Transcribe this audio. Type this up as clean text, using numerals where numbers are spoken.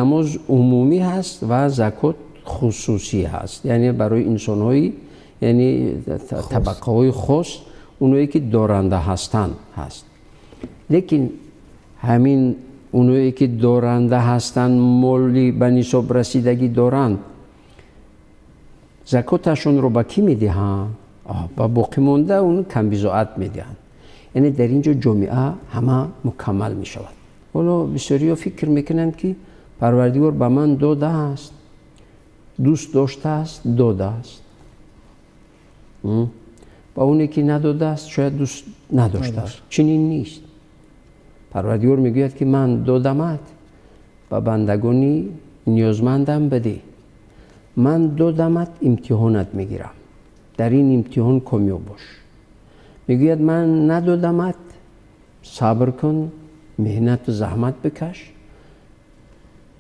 Намоз умумӣ ҳаст ва закот хусусӣ ҳаст, яъне барои инсонҳои, яъне табақаҳои хос, оное ки доранда ҳастанд ҳаст. Лекин ҳамин оное ки доранда ҳастанд, моли ба нисоб расидагӣ доранд, закоташонро ба кӣ медиҳанд? Ба боқимонда, он камбизоат медиҳанд. Яъне дар ин ҷо ҷомеа ҳама мукаммал мешавад. Ҳоло бисёриҳо фикр мекунанд, ки Парвардигор ба ман додааст, дӯст доштааст, додааст, ба оне ки надодааст, шояд дӯст надоштааст. Чунин нест. Парвардигор мегӯяд, ки ман додамат, ба бандагони ниёзмандам бидеҳ. Ман додамат, имтиҳонат мегирам, дар ин имтиҳон комёб бош. Мегӯяд: ман надодамат, сабр кун, меҳнату заҳмат бикаш.